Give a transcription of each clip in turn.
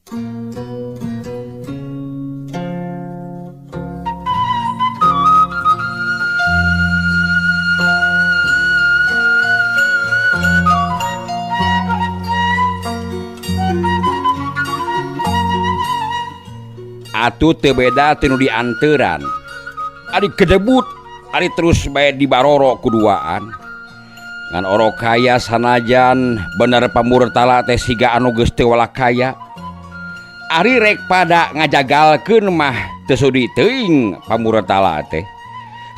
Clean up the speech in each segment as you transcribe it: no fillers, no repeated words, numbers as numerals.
Atuh teu beda tinu dianteuran. Ari kedebut, ari terus bae dibaroro kuduaan. Ngan orok kaya sanajan bener pamurtala teh siga anu geus teu walakaya. Ari rek pada ngajagalkeun mah teu sudi teuing pamurtala teh.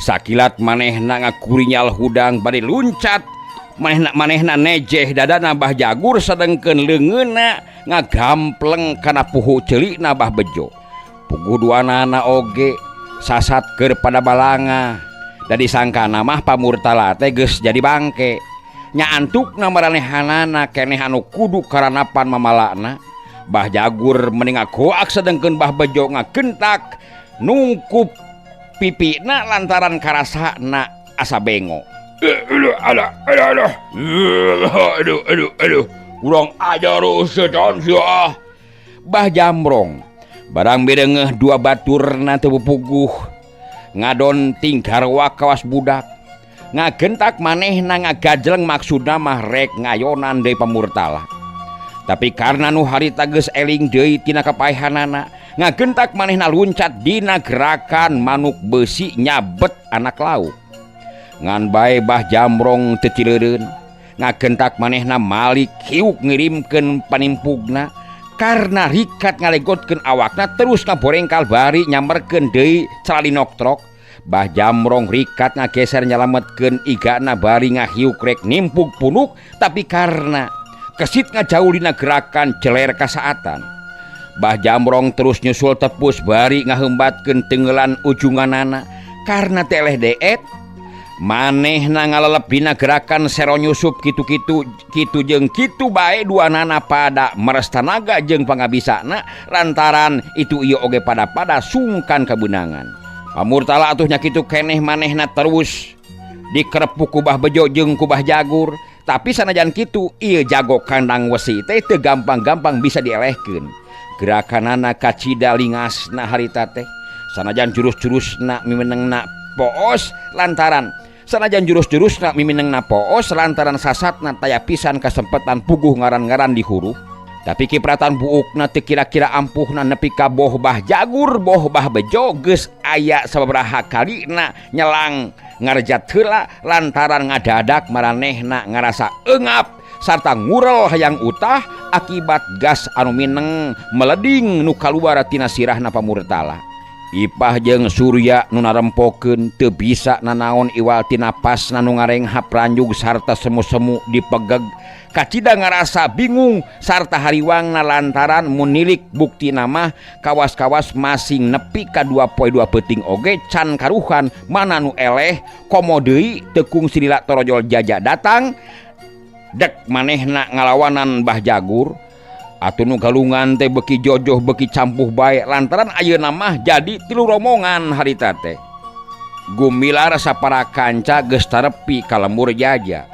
Sakilat manehna ngakurinyal hudang bari luncat, manehna nejeh dadana Bah Jagur sadengkeun leungeunna ngagampleng kana puhu ceulikna Bah Bejo. Puguh duanana oge sasat keur pada balanga. Da disangkana mah pamurtala teh geus jadi bangke. Nya antukna maranehanana keneh anu kudu karanapan mamalakna. Bah Jagur meni ngagoak sedengkeun Bah Bejo ngagentak nungkup pipina lantaran karasana asa bengo. Aduh, aduh, aduh, aduh, aduh, aduh, urang ajar setan sia. Bah Jamrong barang mirengeh dua baturna teu puguh ngadon tinggarwa kawas budak. Ngagentak manehna ngagajleng maksudna mah rek ngayonan deui pamurtala. Tapi karena nu harita geus eling deui tina kapaehanana, ngagentak manehna luncat dina gerakan manuk besi nyabet anak lauk. Ngan bae Bah Jamrong teu cileureun, ngagentak manehna malik hiuk ngirimkeun panimpugna. Karena rikat ngalegotkeun awakna terus ngaborengkal bari nyamperkeun deui calinok trok. Bah Jamrong rikat ngageser nyalametkeun igana bari ngahiuk rek nimpug punuk, tapi karena kesit ngajauh dina gerakan jeler kasaatan. Bah Jamrong terus nyusul tepus bari ngahembatkeun tenggelan ujunganana karena teleh deet. Manehna ngalelep dina gerakan sero nyusup kitu-kitu kitu jeung kitu bae duanana pada meres tanaga jeung pangabisana lantaran itu ieu oge pada-pada sungkan kabeunangan. Pamurtala atuh nya kitu keneh manehna terus dikerepuk ku Bah Bejo jeung ku Bah Jagur, tapi sanajan kitu ieu jago kandang wesi teh teu gampang-gampang bisa dielehkeun. Gerakanana kacida lingasna harita teh sanajan jurus-jurusna mimenengna poos lantaran sanajan jurus-jurusna miminengna poos lantaran sasatna taya pisan kasempetan puguh ngaran-ngaran di huruf. Tapi kipratan buukna teu kira-kira ampuhna nepi ka boh Bah Jagur boh Bah Bejo geus aya sababaraha kalina nyelang ngarejat heula lantaran ngadadak maranehna ngarasa eungap sarta ngurel hayang utah akibat gas anu mineng meleding nu kaluar tina sirahna pamurtala. Ipah jeung Surya nu narempokeun teu bisa nanaon iwal tina pasna nu ngarenghap ranjug sarta semu-semu dipegeg. Kacida ngarasa bingung sarta hariwangna lantaran munilik bukti nama kawas-kawas masing nepi ka 2 poe 2 peuting oge can karuhan mana nu eleh komo deui teu kungsi lila torojol jaja datang dek manehna ngalawanan Bah Jagur. Atuh nu galungan teh beki jojoh beki campuh bae lantaran ayeuna mah jadi tilu rombongan harita teh. Gumilar sapara kanca geus tarepi ka lembur jaja.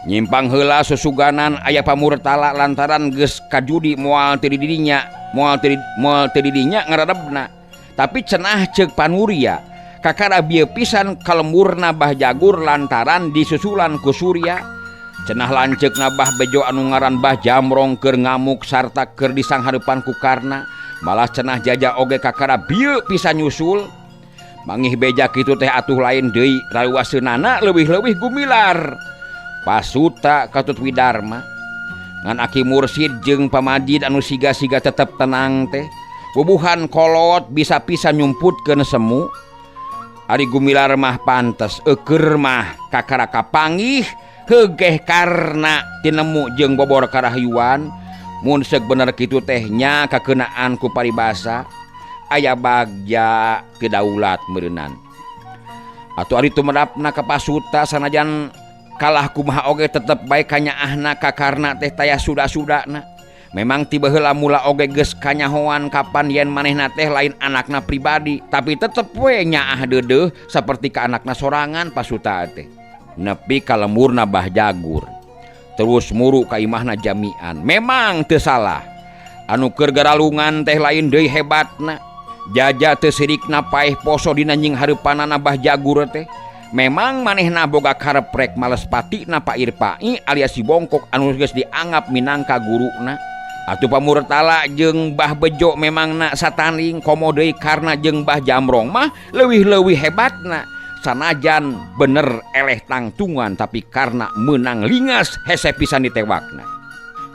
Nyimpang heula susuganan aya pamurtala lantaran geus kajudi moal teu di dinya, moal teu di dinya ngaredebna. Tapi cenah ceuk panuria kakara bieu pisan ka lemburna Bah Jagur lantaran disusulan ku Surya. Cenah lanceukna Bah Bejo anu ngaran Bah Jamrong keur ngamuk sarta keur disanghareupan ku Karna. Malah cenah jaja oge kakara bieu pisan nyusul. Mangih beja kitu teh atuh lain deui raluaseunana leuwih-leuwih gumilar. Pasuta katut Widarma. Ngan Aki Mursid jeung Pamajid anu siga-siga tetep tenang teh. Bubuhan kolot bisa pisan nyumputkeun semu. Ari gumilar mah pantes eueur mah kakara kapanggih heugeh karna tinemu jeung bobor karahayuan. Mun seuk bener kitu teh nya kakeunaan ku paribasa aya bagja kedaulat meureunan. Atuh ari tumedapna ka pasuta sanajan kalah kumaha oge tetep bae kanyaahna ka Karna teh taya suda-sudana. Memang ti baheula mula oge geus kanyahoan kapan yen manehna teh lain anakna pribadi, tapi tetep we nyaah deudeuh saperti ka anakna sorangan pasuta teh. Nepi ka lemburna Bah Jagur terus muru ka imahna jamian. Memang teu salah Anu keur garalungan teh lain deui hebatna. Jaja teu sirikna paeh poso dina nying hareupanana Bah Jagur teh. Memang manehna boga karep rek males patina Pak Irpai alias si Bongkok anu geus dianggap minangka guruna. Atuh Pamurtala jeung Bah Bejo memangna satanding komo deui karna jeung Bah Jamrong mah leuwih-leuwih hebatna. Sanajan bener eleh tangtungan tapi karena menang lingas hese pisan ditewakna.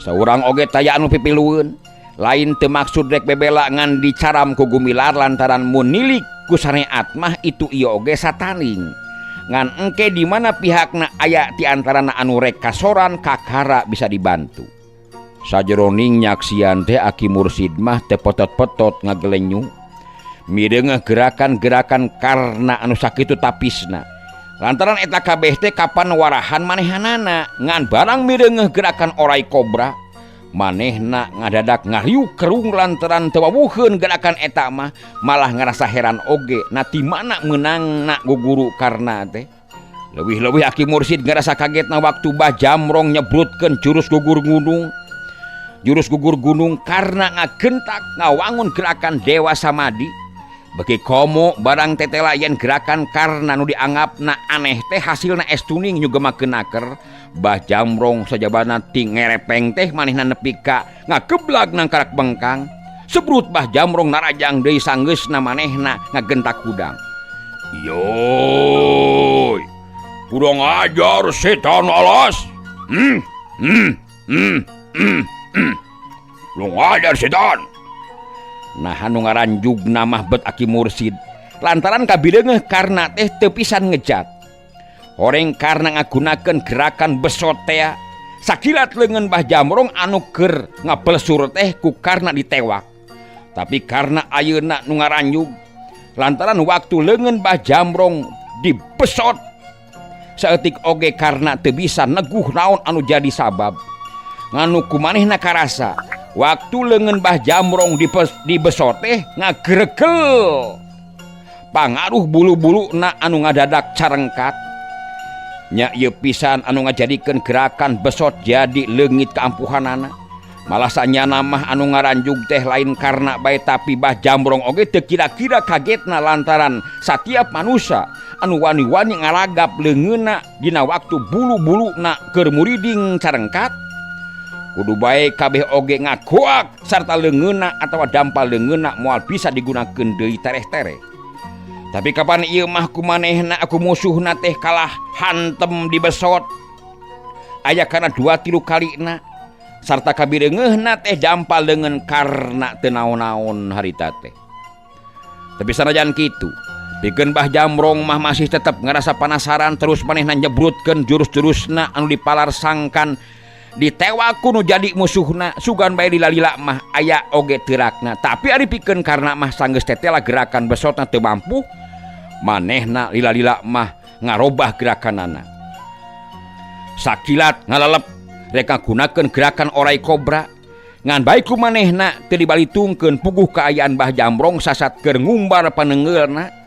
Saurang oge taya anu pipilueun. Lain teu maksud rek bebela ngan dicaram ku Gumilar lantaran mun nilik ku sareat mah itu ieu oge sataning. Ngan engke di mana pihakna aya ti antarana anu rek kasoran kakara bisa dibantu. Sajeroning nyaksian teh Aki Mursid mah teu petot-petot ngagelenyu. Mireungeuh gerakan-gerakan karna anu sakitu tapisna. Lantaran eta kabeh teh kapan warahan manehanana ngan barang mireungeuh gerakan orai kobra manehna ngadadak ngariuk kerung lantaran teu wawuheun gerakan eta mah malah ngarasa heran oge na ti mana meunangna guguru karna teh. Leuwih-leuwih Aki Mursid ngarasa kagetna waktu Bah Jamrong nyebrutkeun jurus gugur gunung. Jurus gugur gunung karna ngagentak ngawangun gerakan Dewa Samadi. Beki komo barang tetela yen gerakan karna nu dianggapna aneh teh hasilna estuning nyugemakeun naker. Bah Jamrong sajabana ti ngerepeng teh manehna nepi ka ngageblag nangkarak bengkang. Sebrut Bah Jamrong narajang deui sanggeusna manehna ngagentak hudang. Yoy, kurang ajar setan alas. Kurang ajar setan. Nah anu ngaranjugna mah bet Aki Mursid lantaran kabireungeuh karna teh teu pisan ngejat. Horeng karna ngagunakeun gerakan besot tea sakilat leungeun Bah Jamrong anu keur ngapelesur teh ku karna ditewak. Tapi karna ayeuna nu ngaranjug lantaran waktu leungeun Bah Jamrong dibesot saeutik oge karna teu bisa neguh naon anu jadi sabab. Nganu kumanehna karasa waktu leungeun Bah Jamrong dibesot teh ngagregel pangaruh bulu-bulu na anu ngadadak carengkat. Nya ieu pisan anu ngajadikeun gerakan besot jadi leungit kaampuhanana. Malah sanyana mah anu ngaranjug teh lain karna bae tapi Bah Jamrong oge teu kira-kira kagetna lantaran satiap manusia anu wani-wani ngaragap leungeunna dina waktu bulu-buluna keur muriding carengkat. Kudu bae kabeh oge ngagoak sarta leungeunna atawa dampal leungeunna moal bisa digunakeun deui tereh-tereh. Tapi kapan ieu mah kumanehna aku musuhna teh kalah hantem dibesot. Aya kana 2-3 kalina sarta kabireungeuhna teh dampal leungeun karna teu naon-naon harita teh. Tapi sanajan kitu, pikeun Bah Jamrong mah masih tetep ngarasa panasaran terus manehna nyebrutkeun jurus-jurusna anu dipalarsangkan ditewak ku nu jadi musuhna sugan bae lila-lila mah aya oge teurakna. Tapi ari pikeun karna mah sanggeus tetela gerakan besotna teu mampu, manehna lila-lila mah ngarobah gerakanana. Sakilat ngalalep rek ngagunakeun gerakan orai kobra ngan bae ku manehna teu dibalitungkeun puguh kaayaan Bah Jamrong sasat keur ngumbar panengeulna.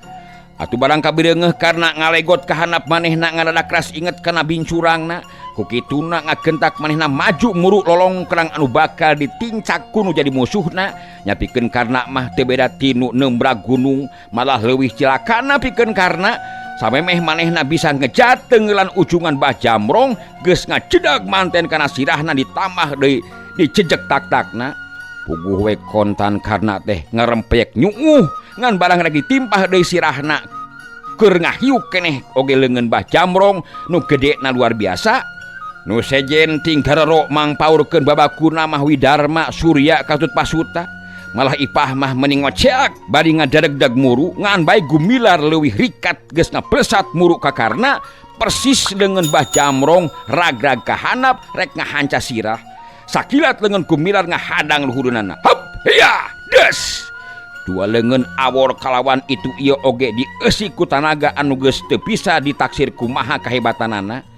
Atuh barang kabireungeuh karna ngalegot ka handap manehna ngadadak ras inget kana bincurangna. Ku kituna ngagentak manehna maju muru lolongkrang anu bakal ditincak ku nu jadi musuhna. Nyapikeun karna mah teu beda tinu nembrag gunung malah leuwih cilakana pikeun karna samemeh manehna bisa ngejat tenggelan ujungan Bah Jamrong geus ngajedag manten kana sirahna ditambah deui dicejek tak-takna. Puguh we kontan karna teh ngarempeyek nyuuh ngan barang rek ditimpah deui sirahna keur ngahiuk keneh oge leungeun Bah Jamrong nu gedena luar biasa. Nu sejen ting garero mangpaurkeun babakuna mah Widarma Surya katut Pasuta malah Ipah mah meni ngoceak bari ngadaregdag muru ngan bae Gumilar leuwih rikat geus ngaplesat muru ka karna persis leungeun Bah Jamrong ragrag ka handap rek ngahanca sirah. Sakilat leungeun Gumilar ngahadang luhureunana. Hop hiya des. Dua leungeun awor kalawan itu ieu oge dieusi ku tanaga anu geus teu bisa ditaksir kumaha kahebatanana.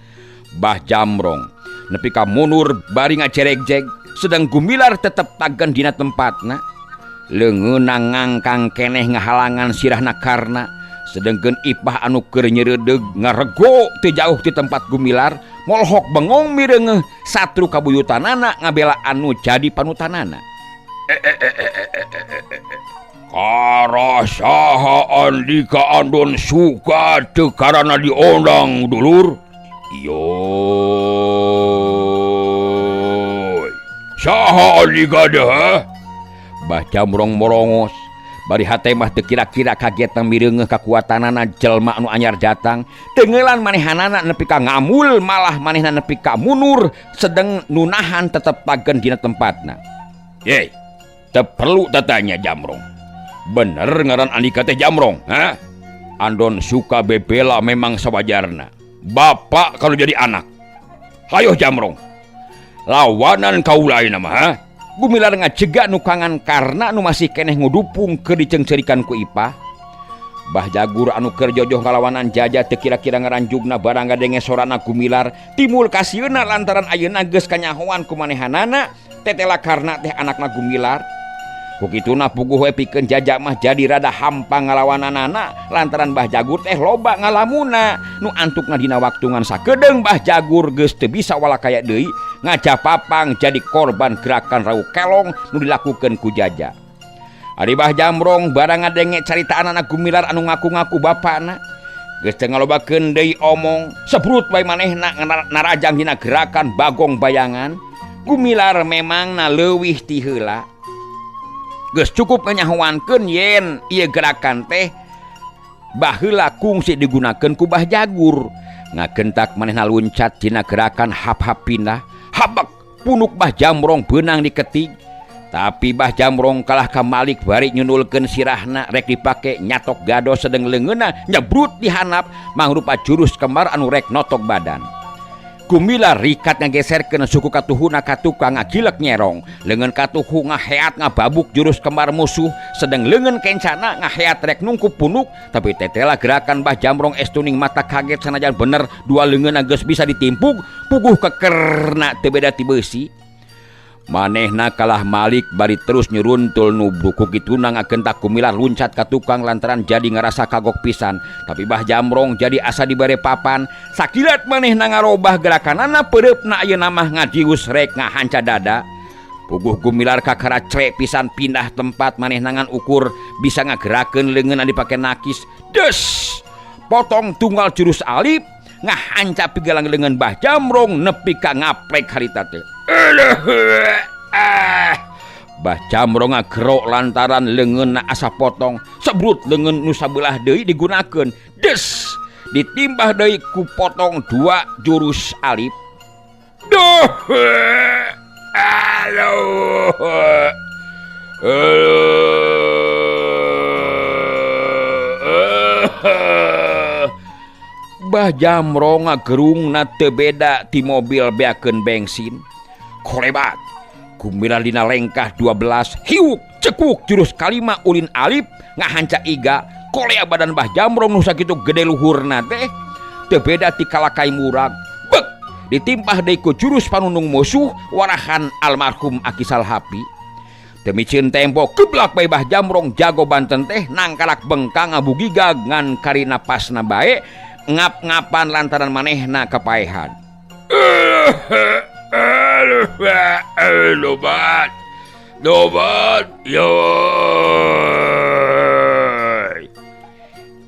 Bah Jamrong nepi ka mundur bari ngajeregjeg sedang Gumilar tetep tagen dina tempatna. Leungeunna ngangkang keneh ngahalangan sirahna karna sedengkeun Ipah anu keur nyereudeg ngarego teu jauh ti tempat Gumilar molhok bengong mireungeuh satru kabuyutanana ngabela anu jadi panutanana. Karasaha Andika Andon Suka teu karana diondang dulur. Yoy. Saha Andika deh? Bah Jamrong morongos. Bari hate mah teu kira-kira kagetna mireungeuh kakuatanana jelma anu anyar datang. Tengelan manehanana nepi ka ngamul malah manehna nepi ka munur sedeng nunahan tetep pagen dina tempatna. Yey, teu perlu tatanya Jamrong. Bener ngaran Andika teh Jamrong, ha? Andon Suka bebela memang sawajarna. Bapak kalau jadi anak. Hayoh Jamrong. Lawanan kaula ayeuna mah, ha? Gumilar ngajega nukangan karna nu masih keneh ngudupung keur dicengcerikan ku Ipah. Bah Jagur anu keur jojoh ngalawanan Jaja teu kira-kira ngaranjugna barang ngadenge sorana Gumilar timul kasieuna lantaran ayeuna geus kanyahoan ku manehanana tetela karna teh anakna Gumilar. Ku kituna puguh we pikeun Jaja mah jadi rada hampang ngalawananana lantaran Bah Jagur teh loba ngalamuna nu antukna dina waktu ngan sakedeung Bah Jagur geus teu bisa walakaya deui ngajapapang jadi korban gerakan rau kelong nu dilakukeun ku Jaja. Ari Bah Jamrong barang ngadenge caritaan anak Gumilar anu ngaku-ngaku bapana geus teu ngalobakeun deui omong sebrut bae manehna narajang dina gerakan bagong bayangan. Gumilar memang na leuwih ti heula. Geus cukup nganyahoankeun yen ieu gerakan teh baheula kungsi digunakeun ku Bah Jagur. Ngagentak manehna luncat dina gerakan hap-hap pindah, habek punuk Bah Jamrong beunang diketig. Tapi Bah Jamrong kalah ka Malik bari nyundulkeun sirahna rek dipake nyatok gados sedeng leungeunna nyebrut di handap mangrupa jurus kembar anu rek notok badan. Gumilar rikat ngageserkeun suku katuhuna ka tukang ngagilek nyerong, leungeun katuhu ngaheat ngababuk jurus kembar musuh, sedeng leungeun kencana ngaheat rek nungkup punuk, tapi tetela gerakan Bah Jamrong estuning mata kaget sanajan bener dua leungeunna geus bisa ditimpuk, puguh kekerna teu beda ti beusi. Manehna kalah Malik bari terus nyuruntul nubruk ku kituna ngagentak Gumilar luncat ka tukang lantaran jadi ngarasa kagok pisan. Tapi Bah Jamrong jadi asa dibere papan, sakilat manehna ngarobah gerakanana peureupna ayeuna mah ngadius rek ngahanca dada. Puguh Gumilar kakara cre pisan pindah tempat manehna ngan ukur bisa ngagerakeun leungeunna dipake nakis. Des! Potong tunggal jurus alip ngahanca pigalang leungeun Bah Jamrong nepi ka ngaplek harita teh. Bah Jamrong ngagerok lantaran leungeunna asa potong, sebrut leungeun nu sabelah deui digunakeun. Des! Ditimbah deui ku potong dua jurus alip. Duh! Aduh! Bah Jamrong ngagerungna teu beda ti mobil beakeun bensin. Kolebat Gumilar dina lengkah 12 hiuk cekuk jurus kalima ulin alip ngahanca iga kolea badan Bah Jamrong nu sakitu gede luhurna teh teu beda ti kalakai murag. Bek ditimpah deui ku jurus panunung musuh warahan almarhum Aki Salhapi. Teu micin tempo geblak bae Bah Jamrong jago Banten teh nangkalak bengkang ngabugigag ngan kari napasna bae ngap-ngapan lantaran manehna kapaehan. Lobat, lobat, yoy.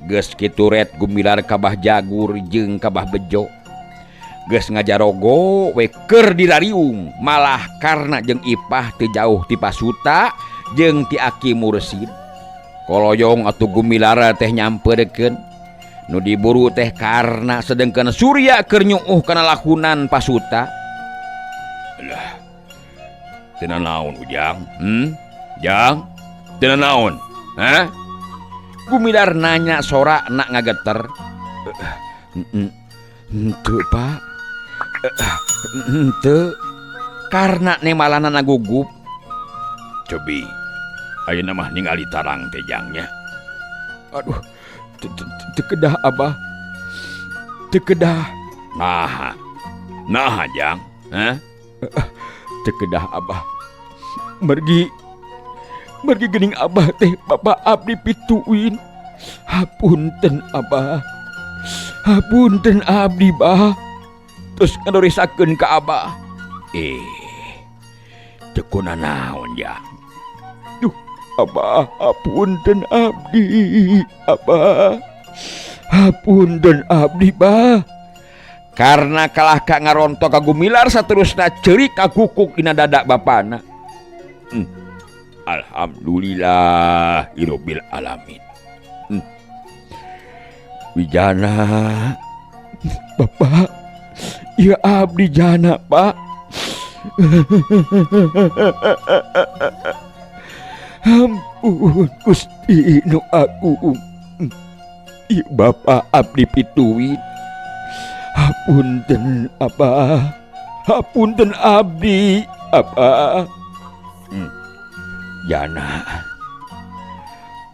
Geus kitu ret Gumilar ka Bah Jagur jeung ka Bah Bejo. Geus ngajarogo we keur dirariung malah karna jeung Ipah teu jauh ti Pasuta jeung ti Aki Mursid. Koloyong atuh Gumilar teh nyamperkeun. Nu diburu teh karna sedengkeun Surya keur nyuuh kana lakunan Pasuta. Lah, teu naon Ujang? Jang, teu naon? Hah? Gumilar nanya sora nak ngageter. Henteu, Pak. Henteu. Karna nemalana gugup. Cobi, ayeuna mah ningali tarang teh jangnya. Aduh, teu kedah Abah. Teu kedah. Naha. Naha jang? Hah? Teu kedah Abah. Mergi geuning Abah teh Bapak abdi pituin. Hapunten Abah. Hapunten abdi Bah. Terus ngadorisakeun ka Abah. Teu kunanaon jang. Abah, hapunten abdi, Abah. Hapunten abdi, Bah. Karena kalah ka ngarontok ka Gumilar saterusna ceurik kakukuk dina dada bapana. Alhamdulillahirabbil alamin. Wijana, Bapak, ya abdi jana, Pak. Ampun Gusti nu agung. Ieu Bapak abdi pituin. Hapunten Abah, hapunten abdi, Abah. Jana.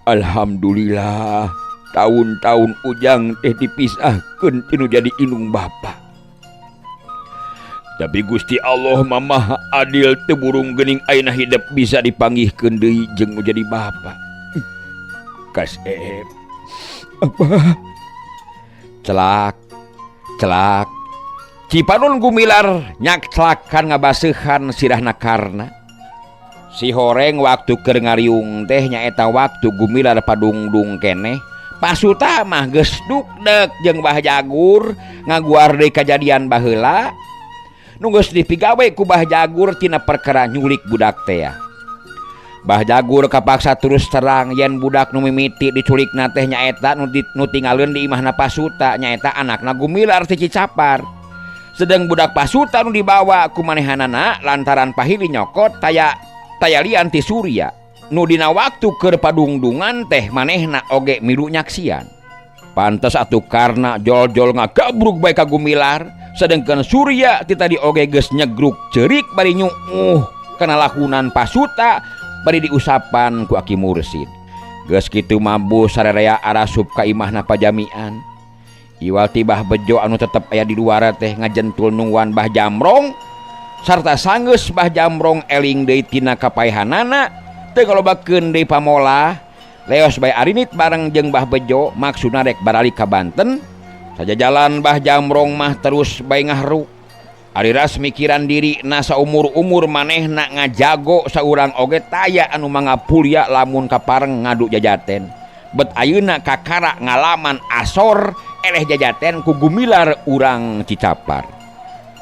Alhamdulillah tahun-tahun ujang teh dipisahkeun tinu jadi indung bapa. Tapi Gusti Allah mah Maha Adil, teu burung geuning ayeuna hidep bisa dipanggihkeun deui jeung nu jadi bapa. Kasep. Abah. Celak, celak. Cipanun Gumilar nyak celakan ngabaseuhan sirahna Karna. Si horeng waktu keur ngariung teh nyaeta waktu Gumilar padungdung keneh. Pasuta mah geus dukdek jeung Bah Jagur ngaguar deui kajadian baheula. Nu geus dipigawe ku Bah Jagur tina perkara nyulik budak teh. Bah Jagur kapaksa terus terang yen budak nu mimiti diculikna teh nyaeta nu tinggalkeun di imahna Pasuta, nyaeta anakna Gumilar ti Cicapar. Sedang budak Pasuta nu dibawa ku manehanana lantaran pahili nyokot taya tayalian ti Surya. Nu dina waktu keur padungdungan teh manehna oge milu nyaksian. Pantes atuh Karna jol-jol ngagabrug bae ka Gumilar, sedengkeun Surya ti tadi oge geus nyegruk ceurik bari nyuuh kana lahunan Pasuta bari diusapan ku Aki Mursid. Geus kitu mabuh sarerea arasup ka imahna pajamian. Iwal ti Bah Bejo anu tetep aya di luar teh ngajentul nungguan Bah Jamrong sarta sanggeus Bah Jamrong eling deui tina kapaehanana teu ngalobakeun deui pamolah. Leos bae arinit bareng jeung Bah Bejo maksudna rek baralik ka Banten. Sajajalan Bah Jamrong mah terus bae ngahru. Ari ras mikiran diri na saumur-umur manehna ngajago saurang oge taya anu mangapulia lamun kapareng ngadu jajaten. Bet ayeuna kakara ngalaman asor eleh jajaten ku Gumilar urang Cicapar.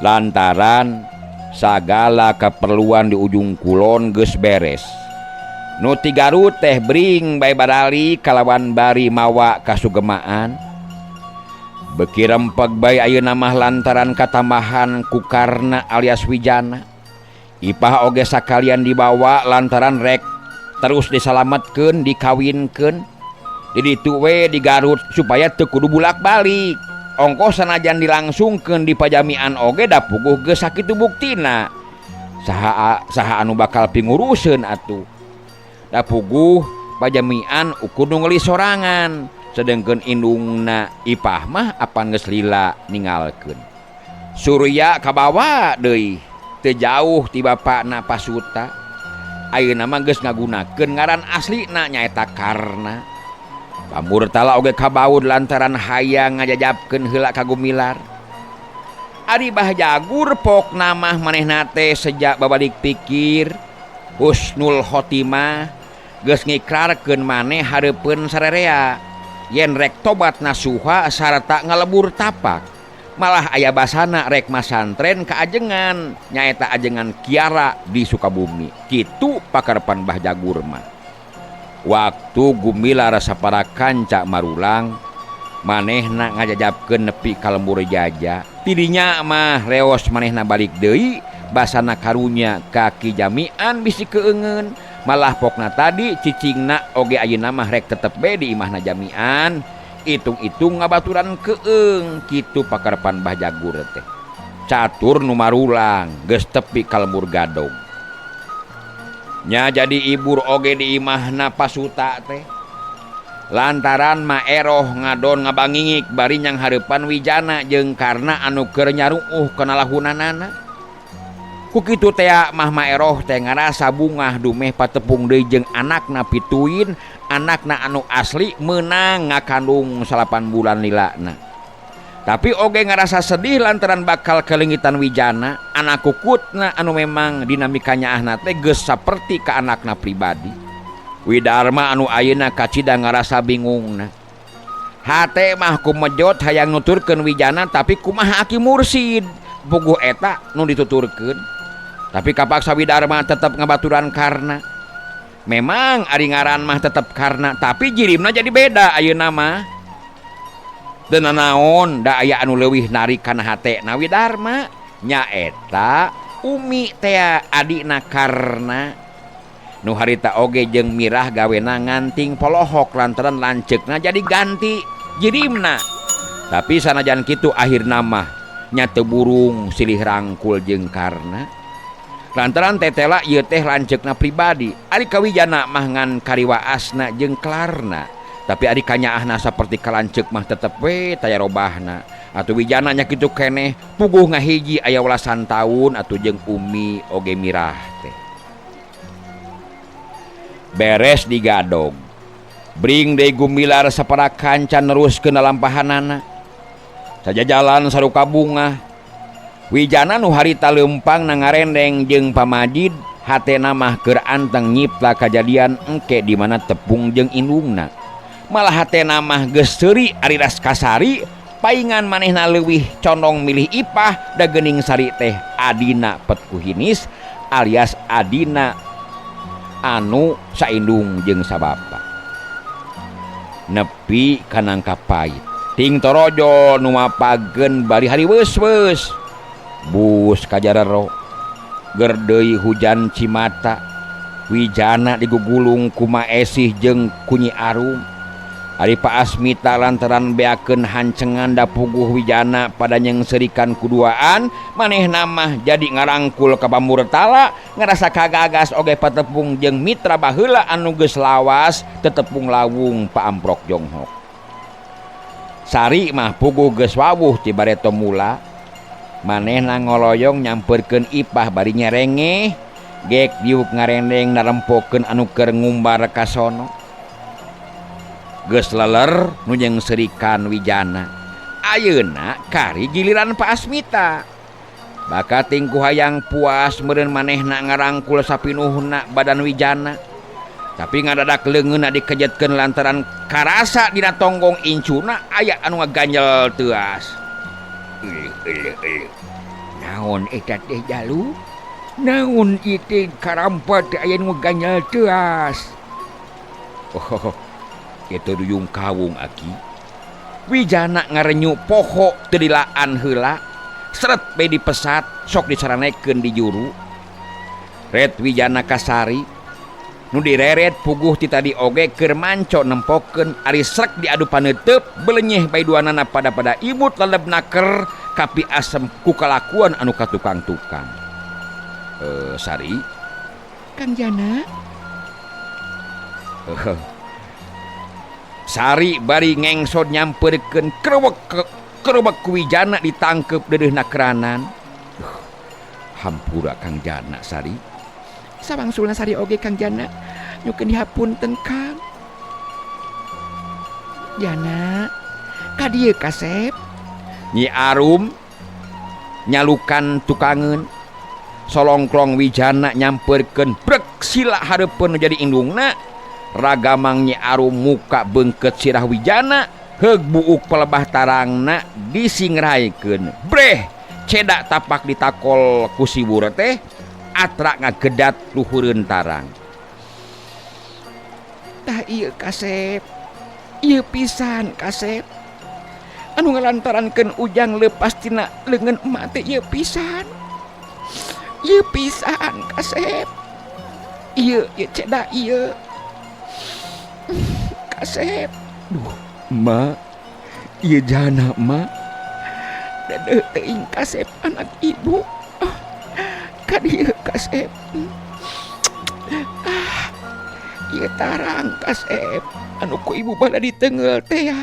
Lantaran sagala keperluan di ujung kulon geus beres. Nu ti Garut teh bring bae barali kalawan bari mawa kasugemaan. Beki rempeg bae ayeuna mah lantaran katambahan ku Karna alias Wijana. Ipah oge sakalian dibawa lantaran rek terus disalametkeun dikawinkeun. Di ditu we di Garut supaya teu kudu bulak-balik. Ongkoh sanajan dilangsungkeun di pajamian oge da puguh geus sakitu buktina. Saha saha anu bakal pinguruseun atuh. Da puguh pajamian ukur nu ngeuli sorangan. Sedengkeun indungna Ipah mah apan geus lila ningalkeun. Surya kabawa deui teu jauh ti bapana Pasuta. Ayeuna mah geus ngagunakeun ngaran aslina nyaeta Karna. Pamurtala oge kabaud lantaran hayang ngajajabkeun heula ka Gumilar. Ari Bah Jagur pokna mah manehna teh sejak babalik pikir husnul khotimah geus ngikrarkeun maneh hareupeun sarerea yen rek tobat nasuha sarta ngalebur tapak. Malah aya basana rek masantren ka ajengan nyaeta ajengan Kiara di Sukabumi. Kitu pakarepan Bah Jagur mah. Waktu Gumilar sapara kanca marulang manehna ngajajabkeun nepi ka lembur jaja. Tidinya mah leos manehna balik deui basana karunya ka Ki Jamian bisi keungeun. Malah pokna tadi cicingna oge ayeuna mah rek tetep be di imahna Jamian. Itung-itung ngabaturan keung kitu pakarepan Bah Jagur teh. Catur nu marulang geus tepi ka lembur gadog. Nya jadi ibur oge di imahna Pasuta teh. Lantaran Ma Eroh ngadon ngabangingik bari nyang hareupan Wijana jeung Karna anu keur nyaruuh kana lahunanana. Ku kitu tea mah Ma Eroh teh ngarasa bungah dumeh patepung deui jeung anakna pituin, anakna anu asli meunang ngakandung 8 bulan lilana. Tapi oge ngarasa sedih lantaran bakal kelengitan Wijana, anak kukutna anu memang dinamika nyaahna teh geus saperti ka anakna pribadi. Widarma anu ayeuna kacida ngarasa bingungna. Hate mah kumejot hayang nuturkeun Wijana, tapi kumaha Aki Mursid puguh eta nu dituturkeun. Tapi kapaksa Widarma tetep ngabaturan Karna. Memang ari ngaran mah tetep Karna, tapi jirimna jadi beda ayeuna mah. Teu nanaon da aya anu leuwih narik kana hatena Widarma, nyaeta Umi tea adina Karna. Nu harita oge jeung Mirah gawena nganting polohok lantaran lanceukna jadi ganti jirimna. Tapi sanajan kitu akhirna mah nya teu burung silih rangkul jeung Karna. Lantaran tetela ieu teh lanceukna pribadi, ari ka Wijana mah ngan kariwaasna jeung kelarna. Tapi ari kanyaahna saperti ka lanceuk mah tetep we taya robahna. Atuh Wijana nya kitu keneh puguh ngahiji aya welasan taun atuh jeung Umi oge Mirah teh. Beres digadog. Bring deui gumilar sapara kanca neruskeun lalampahanana. Sajajalan saruka bungah. Wijana nu harita leumpang na ngarendeng jeung pamajid, hatena mah keur anteng nyipta kajadian engke di mana tepung jeung indungna. Malah hatena mah geus seuri ari ras kasari, paingan manehna leuwih condong milih Ipah da geuning Sari teh adina petkuhinis alias adina anu saindung jeung sabapa. Nepi ka nangka pait. Ting torojo nu mapageun bari hari weus-weus. Bus kajarero gerdei hujan cimata. Wijana digugulung ku Maesih jeung ku Nyi Arum. Ari Pak Asmita lantaran beakeun hancengan da puguh Wijana pada nyengserikan kuduaan, manehna mah jadi ngarangkul ka pamurtala, ngarasa kagagas oge patepung jeung mitra baheula anu geus lawas tetepung lawung paamprok jonghok. Sari mah puguh geus wawuh ti bareto mula. Manehna ngoloyong nyamperkeun Ipah bari nyerengeh, gek diuk ngarendeng narempokeun anu keur ngumbar ka sono. Geus leler nu nyengserikan Wijana. Ayeuna kari giliran Pak Asmita. Baka tingku hayang puas meureun manehna ngarangkul sapinuhna badan Wijana. Tapi ngadadak leungeunna dikejetkeun lantaran karasa dina tonggong incuna aya anu ngaganjel teuas. Naon eta teh jalu? Naon ieu teh karampa teh aya nu ngaganjel teuas? Oh, itu duyung kawung aki. Wijana ngarenyu poho teu dilaan heula, seret be dipesat sok disaranekeun di juru. Ret Wijana kasari nu direret puguh ti tadi oge keur manco nempokeun ari srek diadu paneuteub belenyeh bae duanana pada-pada imut leleb naker kapi asem ku kalakuan anu katukang-tukang. Sari Kang Jana. Sari bari ngengsot nyamperkeun kerewek ku Wijana ditangkep deudeuhna keranan. Hampura Kang Jana Sari. Sawangsulna Sari oge Kang Jana nyukeun dihapunten Kang. Jana ka dieu kasep. Nyi Arum nyalukan tukangeun. Solongklong Wijana nyamperkeun brek sila hareupeun nu jadi indungna. Ragamang Nyi Arum muka beungkeut sirah Wijana, heug buuk pelebah tarangna disingraikeun. Breh, cedak tapak ditakol ku siwur teh, atra ngagedat luhureun tarang. Tah ieu kasep, ieu pisan kasep. Anu ngalantarankeun Ujang leupas tina leungeun emak teh ieu pisan. Ieu pisan kasep. Ieu ieu cedak ieu. Kasep. Duh, emak. Ieu jana emak. Dedeuh teuing kasep anak ibu. Oh, ka dieu kasep. Ah, ieu tarang kasep. Anu ku ibu bada ditengeul teh ya.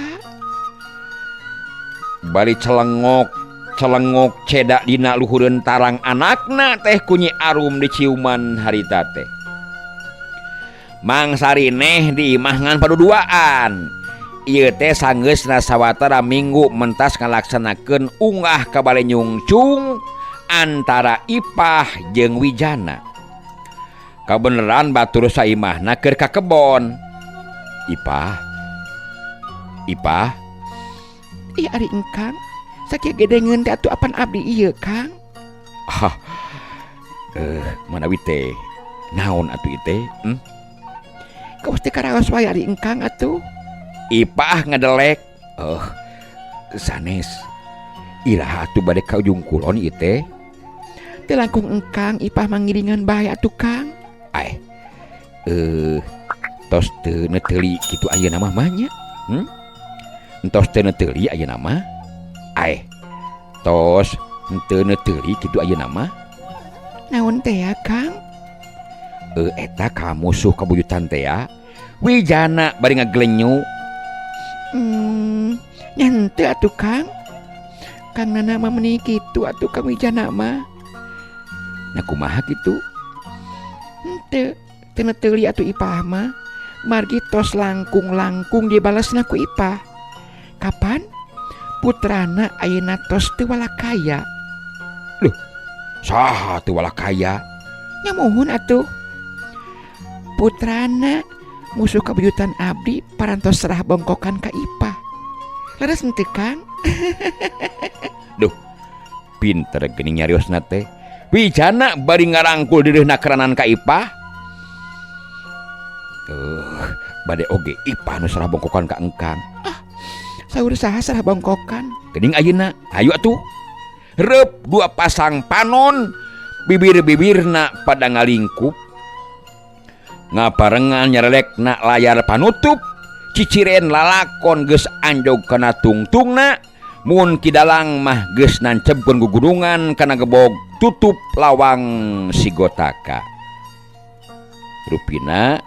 Bari celengok, celengok cedak dina luhureun tarang anakna teh ku Nyi Arum diciuman harita teh. Mang Sarineh di imah ngan paduduaan. Ieu teh sanggeusna sawatara minggu mentas ngalaksanakeun unggah ka bale nyungcung antara Ipah jeung Wijana. Kabeneran batur saimahna keur ka kebon. Ipah. Ipah. Ih ari engkang, sakieu gedengeun teh atuh apan abdi ieu, Kang? Ah. Manawi teh naon atuh ieu teh? Hmm? Kawas teh karaos wae ari engkang atuh. Ipah ngadelek. Sanes. Iraha atuh bade ka Ujung Kulon ieu teh? Teu langkung engkang Ipah mangiringan bae atuh, Kang. Ai. Tos teu neuteuli kitu ayeuna mah mah nya. Hmm? Entos teu neuteuli ayeuna mah. Ai. Tos henteu neuteuli kitu ayeuna mah. Naon teh ya, Kang? Eta ka musuh kabuyutan teh ya. Wijana bari ngaglenyu. Nya henteu atuh, Kang. Kang Nana mah meuni kitu atuh Kang Wijana mah. Nah kumaha kitu? Henteu, teu neuteuli atuh Ipah mah. Margi tos langkung-langkung dibalesna ku Ipah. Kapan? Putrana ayeuna tos teu walakaya. Loh, saha teu walakaya? Nya muhun atuh. Putrana musuh kabuyutan abdi parantos serah bongkokan ka Ipah. Leres henteu, Kang? Duh, pinter geuning nyariosna teh. Wijana bari ngarangkul direuhna keranan ka Ipah. Bade oge Ipah nu serah bongkokan ka engkang. Ah, saur saha serah bongkokan? Geuning ayeuna, hayu atuh. Reup dua pasang panon, bibir-bibirna pada ngalingkup. Ngabarengan nyarelekna layar panutup, ciciren lalakon geus anjog kana tungtungna, mun kidalang mah geus nancebkeun gugunungan kana gebog tutup lawang sigotaka. Rupina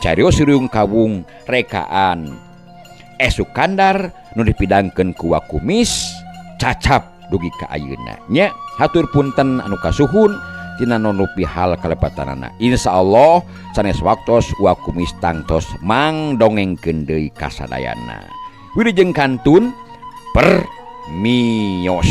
carios Suriung Kawung rekaan Esuk Kandar nu dipidangkeun ku Wakumis cacap dugi ka ayeuna nya. Hatur punten anu kasuhun tina nunupi hal kalepatanana. Insyaallah sanes waktos Wakumis tangtos mang dongengkeun deui kasadayana. Wilujeng kantun permios.